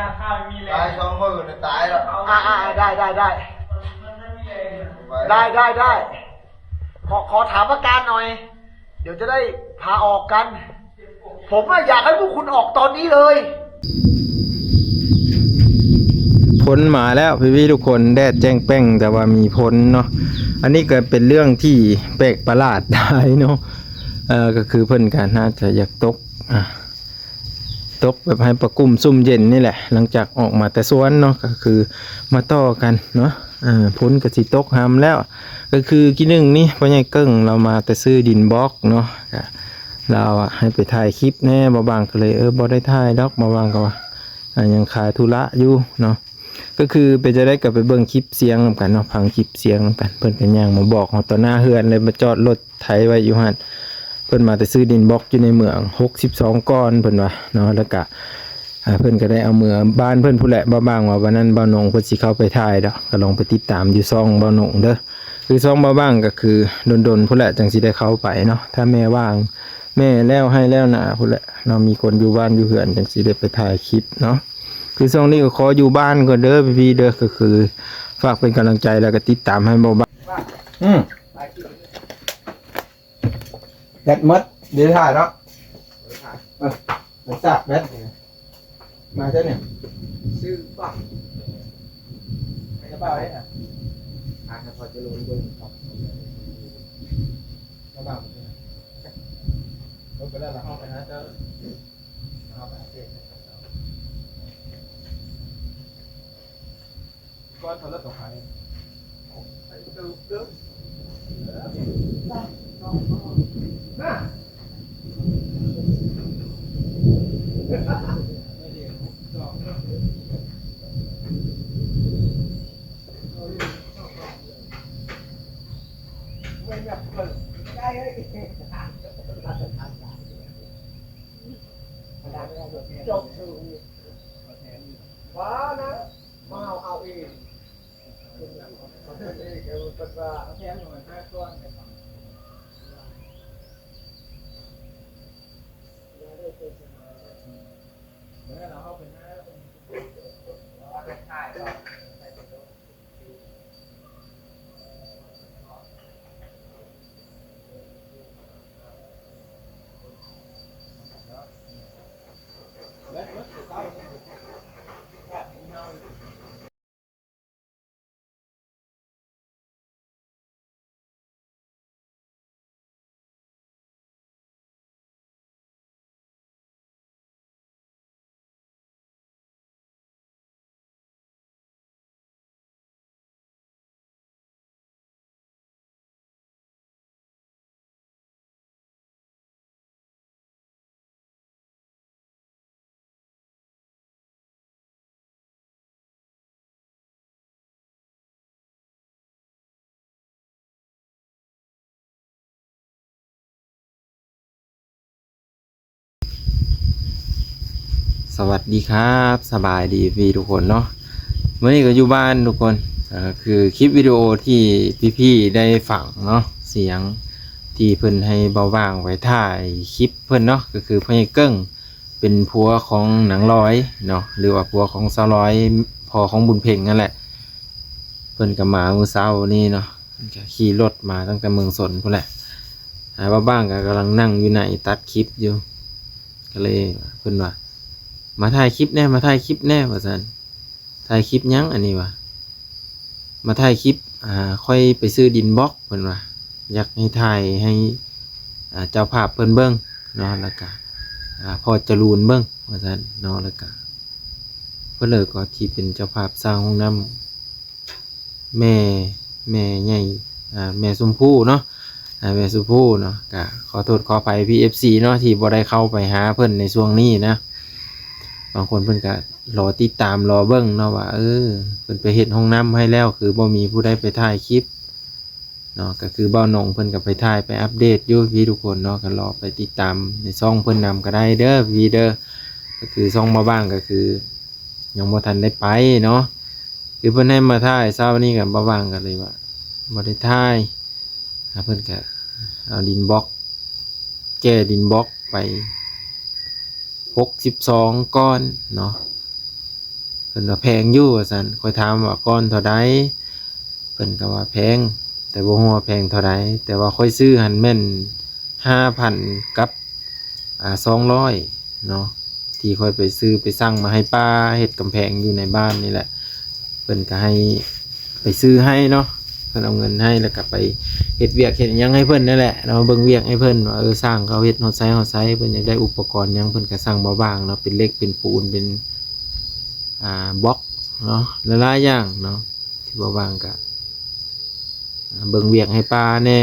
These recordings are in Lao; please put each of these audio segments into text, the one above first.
ຕາຍສອງມື້ນະ ຕາຍແລ້ວ. ອ່າໆ ໄດ້ ໄດ້ ໄດ້ ໄດ້ ໄດ້ ໄດ້. ຂໍ ຂໍຖາມອາການໜ່ອຍ ດຽວຈະໄດ້ພາອອກກັນ. ຜົມອະຢາກໃຫ້ພວກຄຸນອອກຕອນນີ້ເລີຍ. ຝົນມາແລ້ວພີ່ໆທຸກຄົນ, ແດດແຈ້ງແປ້ງ ແຕ່ວ່າມີຝົນເນາະ. ອັນນີ້ກໍເປັນເລື່ອງທີ່ແປກປະຫຼາດຫຼາຍເນາະ. ເອີ ກໍຄືເພິ່ນກໍໜ້າຈະຢາກຕົກ ອ່າ ຕົກແບບໃຫ້ປະກຸ້ມຊຸ່ມເຢັນນີ້ແຫຼະ ຫຼັງຈາກອອກມາແຕ່ສວນເນາະ ກໍຄືມາຕໍ່ກັນເນາະ. ເອີ ຝົນກໍຊິຕົກຮຳແລ້ວ. ກໍຄືກີ້ໜຶ່ງນີ້ ພໍ່ໃຫຍ່ເກິ່ງລາວມາແຕ່ຊື້ດິນບລັອກເນາະ ກະລາວອະໃຫ້ໄປຖ່າຍຄລິບແດ່. ບ່າວບາງກໍເລີຍ ເອີ ບໍ່ໄດ້ຖ່າຍດອກ. ບ່າວບາງກໍວ່າ ອ່າ ຍັງຄາທຸລະຢູ່ເນາະ. ກໍຄືເປັນຈັ່ງໃດກໍໄປເບິ່ງຄລິບສຽງນຳກັນເນາະ, ຟັງຄລິບສຽງນຳກັນ. ເພິ່ນກໍຍ່າງມາບອກຮອດຕໍ່ໜ້າເຮືອນເລີຍ, ມາຈອດລົດໄຖໄວ້ຢູ່ຫັ້ນ. ເພິ່ນມາແຕ່ຊື້ດິນບລັອກຢູ່ໃນເມືອງຫົກສິບສອງກ້ອນ ເພິ່ນວ່າເນາະ. ແລ້ວກະ ອ່າ ເພິ່ນກໍໄດ້ເອົາເມືອບ້ານເພິ່ນພຸ້ນແຫຼະ. ບ່າວບາງວ່າວັນນັ້ນບ່າວໜົງເພິ່ນຊິເຂົ້າໄປຖ່າຍດອກ, ກໍລອງໄປຕິດຕາມຢູ່ຊ່ອງບ່າວໜົງເດີ້. ຄືຊ່ອງບ່າວບາງກໍຄືດົນໆພຸ້ນແຫຼະ ຈັ່ງຊິໄດ້ເຂົ້າໄປເນາະ. ຖ້າແມ່ວ່າງ ແມ່ແລ້ວໄຮ່ແລ້ວນາພຸ້ນແຫຼະເນາະ, ມີຄົນຢູ່ບ້ານຢູ່ເຮືອນ ຈັ່ງຊິໄດ້ໄປຖ່າຍຄລິບເນາະ. ຄືຊ່ວງນີ້ກໍຂໍຢູ່ບ້ານກ່ອນເດີ້ພີ່ໆເດີ້. ກໍຄືຝາກເປັນກຳລັງໃຈ ແລ້ວກໍຕິດຕາມໃຫ້ບ່າວບາງ. ອືມ ແບັດໝົດ ເດ ຖ່າຍເນາະ. ເອີ ມັນສາກແບັດ ມາເຈົ້ານີ້ ຊື້ປັກໃຫ້ກະເປົາເດ້ນະ. ອ່າ ຖ້າພໍຈະລົງເບິ່ງ ລົງໄປແລ້ວລະ ເຮົາໄປຫາເຈົ້າ ເຮົາໄປອັບເດດໃຫ້ເຈົ້າ. ກ່ອນເຂົາເລີກອອກໄປ ໄປເຕີມເດີ ເອີ ນະ. ຈອກເຖິງ ວ່ານະ ມາເອົາເອງ ເອົາເອງ ເອີ ເພິ່ນວ່າ ເອົາແຖມໜ່ອຍ ແຖມກ່ອນ ເອີ ເຮົາໄປຫາ ເຮົາໄປຖ່າຍ ສະຫວັດດີຄັບ ສະບາຍດີພີ່ໆທຸກຄົນເນາະ. ມື້ນີ້ກໍຢູ່ບ້ານທຸກຄົນ. ເອີ ຄືຄລິບວິດີໂອທີ່ພີ່ໆໄດ້ຟັງເນາະ ສຽງທີ່ເພິ່ນໃຫ້ບ່າວບາງໄປຖ່າຍຄລິບເພິ່ນເນາະ ກໍຄືພໍ່ໃຫຍ່ເກິ່ງ ເປັນຜົວຂອງນາງລອຍເນາະ ຫຼືວ່າຜົວຂອງສາວລອຍ ພໍ່ຂອງບຸນເພັງນັ້ນແຫຼະ. ເພິ່ນກໍມາມື້ເຊົ້ານີ້ເນາະ ເພິ່ນກໍຂີ່ລົດມາຕັ້ງແຕ່ເມືອງຊົນພຸ້ນແຫຼະ. ອ່າ ບ່າວບາງກໍກຳລັງນັ່ງຢູ່ໃນຕັດຄລິບຢູ່ ກໍເລີຍ ເພິ່ນວ່າ ມາຖ່າຍຄລິບແດ່ ມາຖ່າຍຄລິບແດ່ ວ່າຊັ້ນ. ຖ່າຍຄລິບຫຍັງອັນນີ້ວະ? ມາຖ່າຍຄລິບ ອ່າ ຂ້ອຍໄປຊື້ດິນບລັອກ ເພິ່ນວ່າ ຢາກໃຫ້ຖ່າຍໃຫ້ ອ່າ ເຈົ້າພາບເພິ່ນເບິ່ງເນາະ ແລ້ວກະ ອ່າ ພໍ່ຈະລູນເບິ່ງ ວ່າຊັ້ນເນາະ. ແລ້ວກະ ເພິ່ນເລີຍກໍທີ່ເປັນເຈົ້າພາບສ້າງຫ້ອງນ້ຳ ແມ່ ແມ່ໃຫຍ່ ອ່າ ແມ່ຊົມພູເນາະ ອ່າ ແມ່ຊົມພູເນາະ. ກະຂໍໂທດຂໍອະໄພພີ່ ເອັຟຊີ ເນາະ ທີ່ບໍ່ໄດ້ເຂົ້າໄປຫາເພິ່ນໃນຊ່ວງນີ້ນະ. ບາງຄົນເພິ່ນກະລໍຕິດຕາມລໍເບິ່ງເນາະວ່າ ເອີ ເພິ່ນໄປເຮັດຫ້ອງນ້ຳໃຫ້ແລ້ວ ຄືບໍ່ມີຜູ້ໃດໄປຖ່າຍຄລິບເນາະ. ກະຄືບ່າວໜົງເພິ່ນກະໄປຖ່າຍໄປອັບເດດຢູ່ພີ່ທຸກຄົນເນາະ. ກະລໍໄປຕິດຕາມໃນຊ່ອງເພິ່ນນຳກະໄດ້ເດີພີ່ເດີ. ກະຄືຊ່ອງບ່າວບາງກະຄືຍັງບໍ່ທັນໄດ້ໄປເນາະ. ຄືເພິ່ນໃຫ້ມາຖ່າຍເຊົ້ານີ້ກະບ່າວບາງກະເລີຍວ່າບໍ່ໄດ້ຖ່າຍ. ອ່າ ເພິ່ນກະເອົາດິນບລັອກ ແກ່ດິນບລັອກໄປຫົກສິບສອງກ້ອນເນາະ. ເພິ່ນວ່າແພງຢູ່ວ່າຊັ້ນ. ຂ້ອຍຖາມວ່າກ້ອນເທົ່າໃດ ເພິ່ນກໍວ່າແພງ ແຕ່ບໍ່ຮູ້ວ່າແພງເທົ່າໃດ ແຕ່ວ່າຂ້ອຍຊື້ຫັ້ນແມ່ນຫ້າພັນກັບ ອ່າ ສອງຮ້ອຍເນາະ ທີ່ຂ້ອຍໄປຊື້ໄປສັ່ງມາໃຫ້ປ້າເຮັດກຳແພງຢູ່ໃນບ້ານນີ້ແຫຼະ. ເພິ່ນກໍໃຫ້ໄປຊື້ໃຫ້ເນາະ ເພິ່ນເອົາເງິນໃຫ້ ແລ້ວກໍໄປເຮັດວຽກເຮັດຫຍັງໃຫ້ເພິ່ນນັ້ນແຫຼະເນາະ ເບິ່ງວຽກໃຫ້ເພິ່ນວ່າ ເອີ ຊ່າງເຂົາເຮັດຮອດໃສຮອດໃສ ເພິ່ນຢາກໄດ້ອຸປະກອນຫຍັງ ເພິ່ນກໍສັ່ງບ່າວບາງເນາະ ເປັນເຫຼັກເປັນປູນ ເປັນ ອ່າ ບລັອກເນາະ ຫຼາຍໆຢ່າງເນາະ ທີ່ບ່າວບາງກໍ ອ່າ ເບິ່ງວຽກໃຫ້ປ້າແດ່.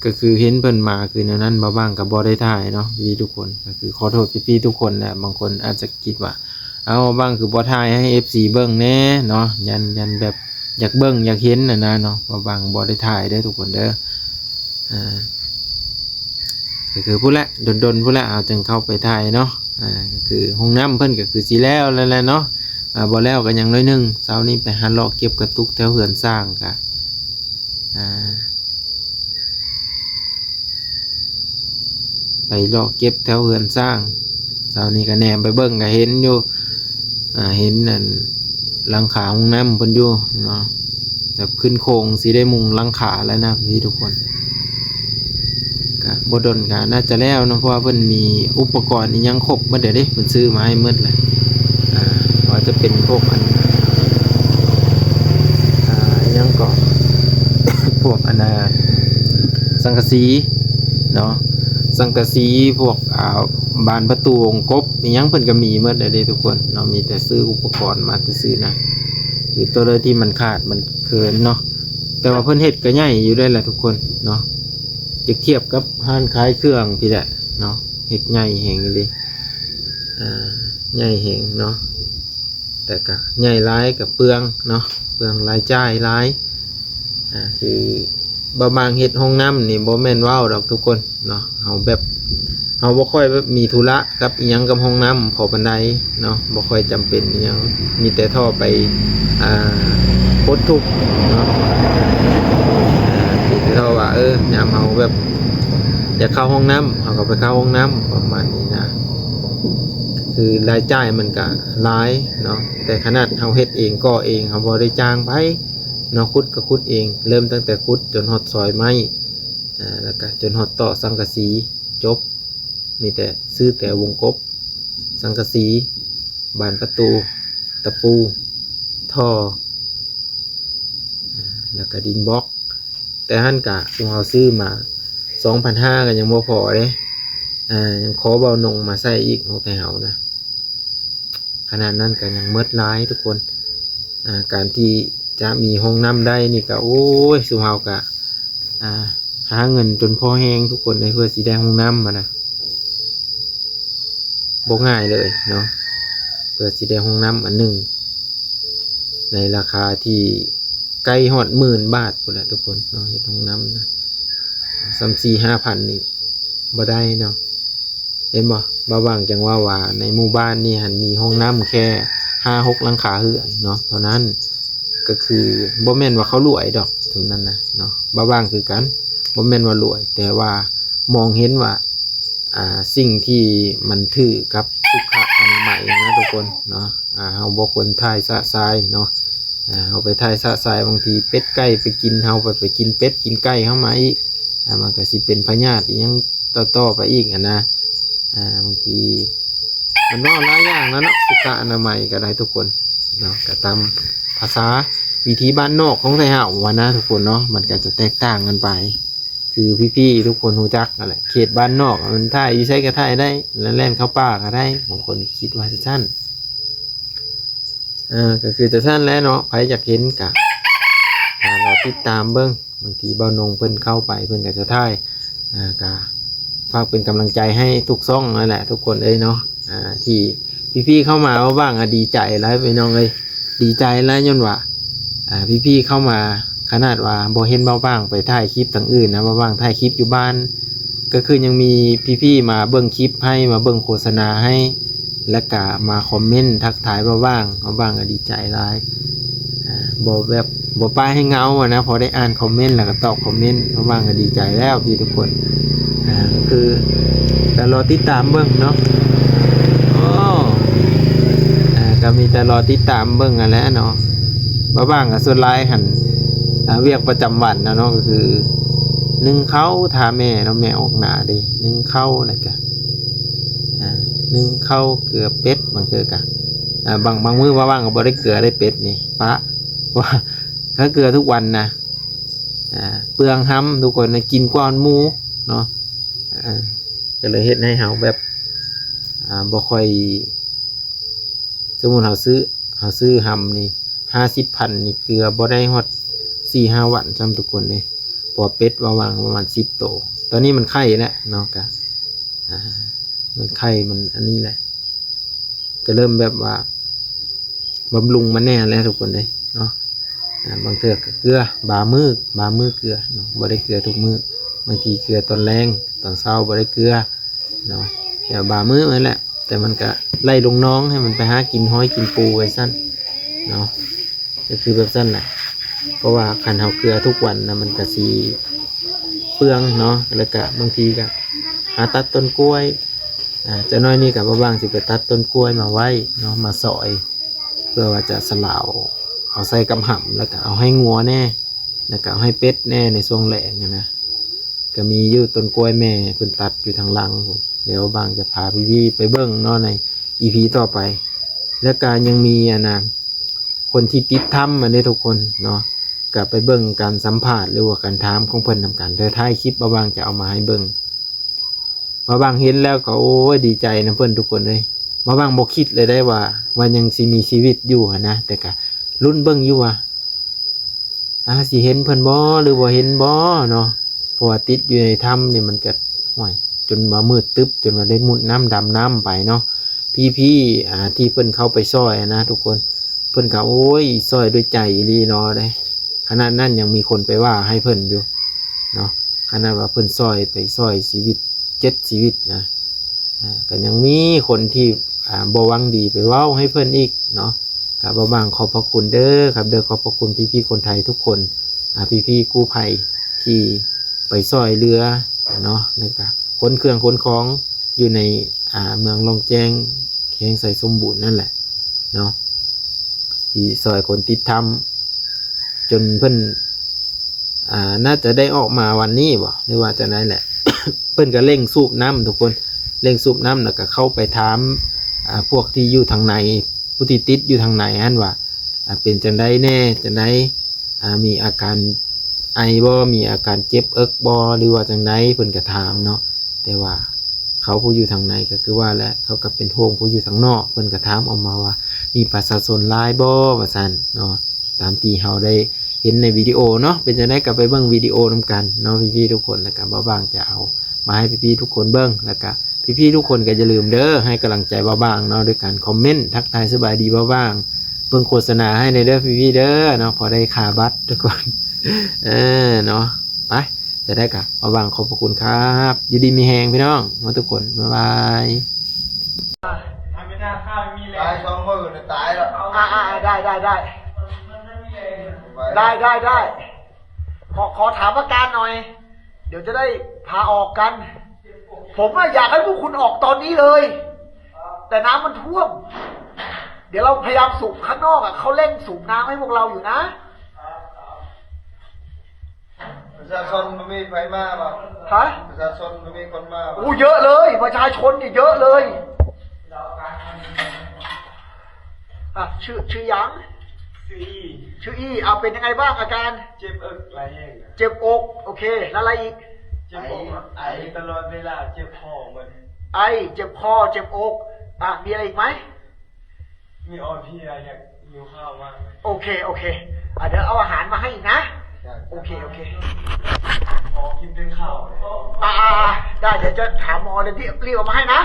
ກໍຄືເຫັນເພິ່ນມາຄືແນວນັ້ນ ບ່າວບາງກໍບໍ່ໄດ້ຖ່າຍເນາະພີ່ໆທຸກຄົນ. ກໍຄືຂໍໂທດພີ່ໆທຸກຄົນແຫຼະ ບາງຄົນອາດຈະຄິດວ່າ ເອົ້າ ບ່າວບາງຄືບໍ່ຖ່າຍໃຫ້ເອັຟຊີເບິ່ງແດ່ເນາະ ຢ້ານ ຢ້ານແບບຢາກເບິ່ງຢາກເຫັນຫັ້ນນະເນາະ. ບ່າວບາງບໍ່ໄດ້ຖ່າຍເດີທຸກຄົນເດີ ອ່າ ກໍຄືພຸ້ນແຫຼະ ດົນໆພຸ້ນແຫຼະ ເຮົາຈຶ່ງເຂົ້າໄປຖ່າຍເນາະ. ອ່າ ກໍຄືຫ້ອງນ້ຳເພິ່ນກໍຄືຊິແລ້ວແລ້ວແຫຼະເນາະ ອ່າ ບໍ່ແລ້ວກໍຍັງໜ້ອຍໜຶ່ງ. ເຊົ້ານີ້ໄປຫາເລາະເກັບກະຕຸກແຖວເຮືອນຊ່າງກະ ອ່າ ໄປເລາະເກັບແຖວເຮືອນຊ່າງ. ເຊົ້ານີ້ກໍແນມໄປເບິ່ງກໍເຫັນຢູ່ ອ່າ ເຫັນອັນ ຫຼັງຄາຫ້ອງນ້ຳເພິ່ນຢູ່ເນາະ ແບບຂຶ້ນໂຄງຊິໄດ້ມຸງຫຼັງຄາແລ້ວນະພີ່ທຸກຄົນ. ກະບໍ່ດົນກະໜ້າຈະແລ້ວເນາະ ເພາະວ່າເພິ່ນມີອຸປະກອນອີ່ຫຍັງຄົບໝົດແລ້ວເດ້ ເພິ່ນຊື້ມາໃຫ້ໝົດແລ້ວ. ອ່າ ວ່າຈະເປັນພວກອັນ ອ່າ ອີ່ຫຍັງເກາະ ພວກອັນນ່າ ສັງກະສີເນາະ ສັງກະສີ ພວກ ອ່າ ບານປະຕູວົງກົບອີ່ຫຍັງເພິ່ນກໍມີໝົດແລ້ວເດ້ທຸກຄົນເນາະ. ມີແຕ່ຊື້ອຸປະກອນມາແຕ່ຊື້ນະ ຄືຕົວໃດທີ່ມັນຂາດມັນເຂີນເນາະ. ແຕ່ວ່າເພິ່ນເຮັດກໍໃຫຍ່ຢູ່ເດ້ລະທຸກຄົນເນາະ ຈະທຽບກັບຮ້ານຂາຍເຄື່ອງພີ້ແຫຼະເນາະ ເຮັດໃຫຍ່ແຮງອີ່ຫຼີ ອ່າ ໃຫຍ່ແຮງເນາະ. ແຕ່ກະໃຫຍ່ຫຼາຍກະເປືອງເນາະ ເປືອງລາຍຈ່າຍຫຼາຍ. ອ່າ ຄືບ່າວບາງເຮັດຫ້ອງນ້ຳນີ້ບໍ່ແມ່ນເວົ້າດອກທຸກຄົນເນາະ ເຮົາແບບ ເຮົາບໍ່ຄ່ອຍແບບມີທຸລະກັບອີ່ຫຍັງກັບຫ້ອງນ້ຳພໍປານໃດເນາະ ບໍ່ຄ່ອຍຈຳເປັນອີ່ຫຍັງ ມີແຕ່ທໍ່ໄປ ອ່າ ປົດທຸກເນາະ ອ່າ ມີແຕ່ທໍ່ວ່າ ເອີ ຍາມເຮົາແບບຢາກເຂົ້າຫ້ອງນ້ຳ ເຮົາກໍໄປເຂົ້າຫ້ອງນ້ຳ ປະມານນີ້ນະ. ຄືລາຍຈ່າຍມັນກະຫຼາຍເນາະ ແຕ່ຂະໜາດເຮົາເຮັດເອງ ກໍ່ເອງ ເຮົາບໍ່ໄດ້ຈ້າງໃຜເນາະ ຂຸດກໍຂຸດເອງ ເລີ່ມຕັ້ງແຕ່ຂຸດຈົນຮອດຊອຍໄມ້ ອ່າ ແລ້ວກະຈົນຮອດຕໍ່ສັງກະສີ ຈົບ. ມີແຕ່ ຊື້ແຕ່ວົງກົບ ສັງກະສີ ບານປະຕູ ຕະປູ ທໍ່ ອ່າ ແລ້ວກະດິນບລັອກ. ແຕ່ຫັ້ນກະ ຊຸມເຮົາຊື້ມາສອງພັນຫ້າ ກໍຍັງບໍ່ພໍເດ້ ອ່າ ຍັງຂໍບ່າວນົງມາໃສ່ອີກ ຂອງແຕ່ເຮົານະ ຂະໜາດນັ້ນກໍຍັງໝົດຫຼາຍທຸກຄົນ. ອ່າ ການທີ່ຈະມີຫ້ອງນ້ຳໄດ້ນີ້ກໍ ໂອ້ຍ ຊຸມເຮົາກໍ ອ່າ ຫາເງິນຈົນພໍແຮງທຸກຄົນເອີຍ ເພື່ອຊິໄດ້ຫ້ອງນ້ຳຫັ້ນນະ ບໍ່ງ່າຍເລີຍເນາະ ເພື່ອຊິໄດ້ຫ້ອງນ້ຳອັນໜຶ່ງ ໃນລາຄາທີ່ໃກ້ຮອດໝື່ນບາດພຸ້ນແຫຼະທຸກຄົນເນາະ ເຮັດຫ້ອງນ້ຳນະ ສ່ຳສີ່ຫ້າພັນນີ້ບໍ່ໄດ້ເນາະ. ເຫັນບໍ່? ບ່າວບາງຈັ່ງເວົ້າວ່າໃນໝູ່ບ້ານນີ້ຫັ້ນມີຫ້ອງນ້ຳແຄ່ຫ້າຫົກຫຼັງຄາເຮືອນເນາະ ເທົ່ານັ້ນ. ກໍຄືບໍ່ແມ່ນວ່າເຂົາລວຍດອກ ເທົ່ານັ້ນນະເນາະ ບ່າວບາງຄືກັນ ບໍ່ແມ່ນວ່າລວຍ ແຕ່ວ່າມອງເຫັນວ່າ ອ່າ ສິ່ງທີ່ມັນຖືກັບສຸຂະອະນາໄມນະທຸກຄົນເນາະ. ອ່າ ເຮົາບໍ່ຄວນຖ່າຍຊະຊາຍເນາະ ອ່າ ເຮົາໄປຖ່າຍຊະຊາຍ ບາງທີເປັດໄກ່ໄປກິນ ເຮົາໄປ ໄປກິນເປັດກິນໄກ່ເຮົາມາອີກ ອ່າ ມັນກໍຊິເປັນພະຍາດອີ່ຫຍັງຕໍ່ໆໄປອີກຫັ້ນນະ. ອ່າ ບາງທີມັນເວົ້າຫຼາຍຢ່າງແລ້ວເນາະ ສຸຂະອະນາໄມກໍໄດ້ທຸກຄົນເນາະ ກໍຕາມພາສາວິທີບ້ານນອກຂອງໄທເຮົາຫັ້ນນະທຸກຄົນເນາະ ມັນກໍຈະແຕກຕ່າງກັນໄປ. ຄືພີ່ໆທຸກຄົນຮູ້ຈັກຫັ້ນແຫຼະ ເຂດບ້ານນອກມັນຖ່າຍຢູ່ໃສກໍຖ່າຍໄດ້ ແລ່ນເຂົ້າປ່າກໍໄດ້ ບາງຄົນຄິດວ່າຈັ່ງຊັ້ນ. ເອີ ກໍຄືຈັ່ງຊັ້ນແຫຼະເນາະ ໃຜຢາກເຫັນກະ ອ່າ ລໍຕິດຕາມເບິ່ງ ບາງທີບ່າວນົງເພິ່ນເຂົ້າໄປເພິ່ນກໍຈະຖ່າຍ ອ່າ ກະຝາກເປັນກຳລັງໃຈໃຫ້ທຸກຊ່ອງນັ້ນແຫຼະທຸກຄົນເອີຍເນາະ ອ່າ ທີ່ພີ່ໆເຂົ້າມາ ເວົ້າວ່າງ ອ່າ ດີໃຈຫຼາຍພີ່ນ້ອງເອີຍ ດີໃຈຫຼາຍ ຍ້ອນວ່າ ອ່າ ພີ່ໆເຂົ້າມາ ຂະໜາດວ່າບໍ່ເຫັນບ່າວບາງໄປຖ່າຍຄລິບທາງອື່ນນະ ບ່າວບາງຖ່າຍຄລິບຢູ່ບ້ານ ກໍຄືຍັງມີພີ່ໆມາເບິ່ງຄລິບໃຫ້ ມາເບິ່ງໂຄສະນາໃຫ້ ແລ້ວກະມາຄອມເມັນທັກທາຍບ່າວບາງ ບ່າວບາງກໍດີໃຈຫຼາຍ ອ່າ ບໍ່ແບບ ບໍ່ປະໃຫ້ເຫງົາຫັ້ນນະ ພໍໄດ້ອ່ານຄອມເມັນ ແລ້ວກໍຕອບຄອມເມັນ ບ່າວບາງກໍດີໃຈແລ້ວພີ່ທຸກຄົນ. ອ່າ ກໍຄືກໍລໍຕິດຕາມເບິ່ງເນາະ. ໂອ້ ມີແຕ່ລໍຕິດຕາມເບິ່ງຫັ້ນແຫຼະເນາະ. ບ່າວບາງກໍສ່ວນຫຼາຍຫັ້ນ ອ່າ ວຽກປະຈຳວັນນະເນາະ ກໍຄື ໜຶ້ງເຂົ້າຖ້າແມ່ເນາະ, ແມ່ອອກໜ້າເດ້ ໜຶ້ງເຂົ້າ ແລ້ວກະ ອ່າ ໜຶ້ງເຂົ້າເກືອເປັດ. ບາງເທື່ອກະ ອ່າ ບາງ ບາງມື້ບ່າວບາງກໍບໍ່ໄດ້ເກືອເດ້ ເປັດນີ້ປະ ເພາະວ່າ ຖ້າເກືອທຸກວັນນະ ອ່າ ເປືອງຮຳ ທຸກຄົນນະ ກິນກວ່າໝູເນາະ. ອ່າ ກໍເລີຍເຮັດໃຫ້ເຮົາແບບ ອ່າ ບໍ່ຄ່ອຍ ສົມມຸດເຮົາຊື້ ເຮົາຊື້ຮຳນີ້ ຫ້າສິບພັນນີ້ ເກືອບໍ່ໄດ້ຮອດສີ່ຫ້າວັນຊ້ຳ ທຸກຄົນເດ້. ເພາະວ່າເປັດວ່າຫວ່າງປະມານສິບໂຕ ຕອນນີ້ມັນໄຂ່ແລ້ວເນາະ ກະ ອ່າ ມັນໄຂ່ ມັນອັນນີ້ແຫຼະ ກໍເລີ່ມແບບວ່າບຳລຸງມັນແດ່ແຫຼະ ທຸກຄົນເດ້ເນາະ. ອ່າ ບາງເທື່ອກໍເກືອ ບາງມື້ ບາງມື້ເກືອເນາະ ບໍ່ໄດ້ເກືອທຸກມື້. ບາງທີເກືອຕອນແລງ ຕອນເຊົ້າບໍ່ໄດ້ເກືອເນາະ ແຕ່ບາງມື້ນັ້ນແຫຼະ. ແຕ່ມັນກະໄຫຼລົງໜອງ ໃຫ້ມັນໄປຫາກິນຫອຍກິນປູໄປຊັ້ນເນາະ ກໍຄືແບບຊັ້ນນະ. ເພາະວ່າຄັນເຮົາເກືອທຸກວັນນະ ມັນກະຊິເປືອງເນາະ. ແລ້ວກະບາງທີກະຫາຕັດຕົ້ນກ້ວຍ ອ່າ ຈັກໜ້ອຍນີ້ກະບ່າວບາງຊິໄປຕັດຕົ້ນກ້ວຍມາໄວ້ເນາະ ມາສອຍ ເພື່ອວ່າຈະສະຫຼາວເອົາໃສ່ກຳຫຳ ແລ້ວກະເອົາໃຫ້ງົວແດ່ ແລ້ວກະເອົາໃຫ້ເປັດແດ່ໃນຊ່ວງແລ້ງຫັ້ນນະ. ກະມີຢູ່ຕົ້ນກ້ວຍແມ່ເພິ່ນຕັດຢູ່ທາງຫຼັງພຸ້ນ ດຽວບ່າວບາງຈະພາພີ່ໆໄປເບິ່ງເນາະ ໃນອີພີຕໍ່ໄປ. ແລ້ວກະຍັງມີອັນນະ ຄົນທີ່ຕິດຖ້ຳຫັ້ນເດ້ ທຸກຄົນເນາະ ກະໄປເບິ່ງການສຳພາດ ຫຼືວ່າການຖາມຂອງເພິ່ນນຳກັນເດີ. ທ້າຍຄລິບບ່າວບາງຈະເອົາມາໃຫ້ເບິ່ງ. ບ່າວບາງເຫັນແລ້ວກໍ ໂອ້ຍ ດີໃຈນຳເພິ່ນ ທຸກຄົນເອີຍ. ບ່າວບາງບໍ່ຄິດເລີຍໄດ໋ວ່າ ວ່າຍັງຊິມີຊີວິດຢູ່ຫັ້ນນະ ແຕ່ກະລຸ້ນເບິ່ງຢູ່ວ່າ ອ່າ ຊິເຫັນເພິ່ນບໍ່ ຫຼືບໍ່ເຫັນບໍ່ເນາະ. ເພາະວ່າຕິດຢູ່ໃນຖ້ຳນີ້ ມັນກະ ໂອ້ຍ ຈົນວ່າມືດຕຶບ ຈົນວ່າໄດ້ມຸດນ້ຳ ດຳນ້ຳໄປເນາະ. ພີ່ໆ ອ່າ ທີ່ເພິ່ນເຂົ້າໄປຊ່ອຍຫັ້ນນະ ທຸກຄົນ ເພິ່ນກໍ ໂອ້ຍ ຊ່ອຍດ້ວຍໃຈອີ່ຫຼີເນາະເດ້. ຂະໜາດນັ້ນຍັງມີຄົນໄປວ່າໃຫ້ເພິ່ນຢູ່ເນາະ ຂະໜາດວ່າເພິ່ນຊ່ອຍ ໄປຊ່ອຍຊີວິດເຈັດຊີວິດນະ. ອ່າ ກໍຍັງມີຄົນທີ່ ອ່າ ບໍ່ຫວັງດີໄປເວົ້າໃຫ້ເພິ່ນອີກເນາະ. ກໍບ່າວບາງຂອບພະຄຸນເດີຄັບເດີ ຂອບພະຄຸນພີ່ໆຄົນໄທທຸກຄົນ ອ່າ ພີ່ໆກູ້ໄພທີ່ໄປຊ່ອຍເຫຼືອເນາະ ແລ້ວກໍຂົນເຄື່ອງຂົນຂອງຢູ່ໃນ ອ່າ ເມືອງລ່ອງແຈ້ງ ແຂວງໄຊສົມບູນນັ້ນແຫຼະເນາະ ທີ່ຊ່ອຍຄົນຕິດຖ້ຳ ຈົນເພິ່ນ ອ່າ ໜ້າຈະໄດ້ອອກມາວັນນີ້ບໍ ຫຼືວ່າຈັ່ງໃດແຫຼະ. ເພິ່ນກໍເລັ່ງສູບນ້ຳ ທຸກຄົນ ເລັ່ງສູບນ້ຳ ແລ້ວກໍເຂົ້າໄປຖາມ ອ່າ ພວກທີ່ຢູ່ທາງໃນ ຜູ້ທີ່ຕິດຢູ່ທາງໃນຫັ້ນວ່າ ອ່າ ເປັນຈັ່ງໃດແດ່ ຈັ່ງໃດ ອ່າ ມີອາການໄອບໍ່ ມີອາການເຈັບເອິກບໍ່ ຫຼືວ່າຈັ່ງໃດ ເພິ່ນກໍຖາມເນາະ. ແຕ່ວ່າເຂົາຜູ້ຢູ່ທາງໃນກໍຄືວ່າແຫຼະ ເຂົາກໍເປັນຫ່ວງຜູ້ຢູ່ທາງນອກ ເພິ່ນກໍຖາມອອກມາວ່າ ມີປະຊາຊົນຫຼາຍບໍ່ ວ່າຊັ້ນເນາະ ຕາມທີ່ເຮົາໄດ້ເຫັນໃນວິດີໂອເນາະ. ເປັນຈັ່ງໃດກໍໄປເບິ່ງວິດີໂອນຳກັນເນາະ ພີ່ໆທຸກຄົນ ແລ້ວກໍບ່າວບາງຈະເອົາມາໃຫ້ພີ່ໆທຸກຄົນເບິ່ງ ແລ້ວກໍພີ່ໆທຸກຄົນກໍຢ່າລືມເດີ ໃຫ້ກຳລັງໃຈບ່າວບາງເນາະ ດ້ວຍການຄອມເມັນທັກທາຍສະບາຍດີບ່າວບາງ ເບິ່ງໂຄສະນາໃຫ້ແດ່ເດີ ພີ່ໆເດີເນາະ ພໍໄດ້ຄ່າບັດທຸກຄົນ ເອີເນາະ. ໄປ ຈະໄດ້ກະ ບ່າວບາງຂອບພະຄຸນຄັບ ຢູ່ດີມີແຮງພີ່ນ້ອງໝົດທຸກຄົນ ບາຍບາຍ. ຕາຍສອງມື້ນະ ຕາຍແລ້ວ. ອ່າ ໄດ້ ໄດ້ ໄດ້ ໄດ້ ໄດ້ ໄດ້ ຂໍ ຂໍຖາມອາການໜ່ອຍ เดี๋ยวจะได้พาออกกัน. ผมอะอยากให้พวกคุณออกตอนนี้เลย แต่น้ำมันท่วม เดี๋ยวเราพยายามสูบข้างนอกอะ เขาเร่งสูบน้ำให้พวกเราอยู่นะ. ປະຊາຊົນບໍ່ມີໃຜມາບໍ່? ຮະ? ປະຊາຊົນບໍ່ມີຄົນມາບໍ່? ໂອ້ ເຍอะเลย ประชาชนเนี่ยเยอะเลย. อ่ะ ชื่อ ชื่อหยัง? ຊື່ອີ່ ชื่ออี้ อ่ะ เป็นยังไงบ้างอาการ? ເຈັບເອິກຫຼາຍແຮງ. เจ็บอก โอเค แล้วอะไรอีก? ເຈັບອົກ ໄອ ໄອຕະຫຼອດເວລາ ເຈັບຄໍໝົດ. ไอ เจ็บคอ เจ็บอก อ่ะ มีอะไรอีกไหม? ມີອ່ອນເພຍ ຢາກຫິວເຂົ້າມາກ. โอเค โอเค อ่ะ เดี๋ยวเอาอาหารมาให้อีกนะ. โอเค โอเค ຂໍກິນແຕ່ເຂົ້າ. อ่ะ อ่ะ อ่ะ ได้ เดี๋ยวจะถามหมอเลย รีบ รีบเอามาให้นะ.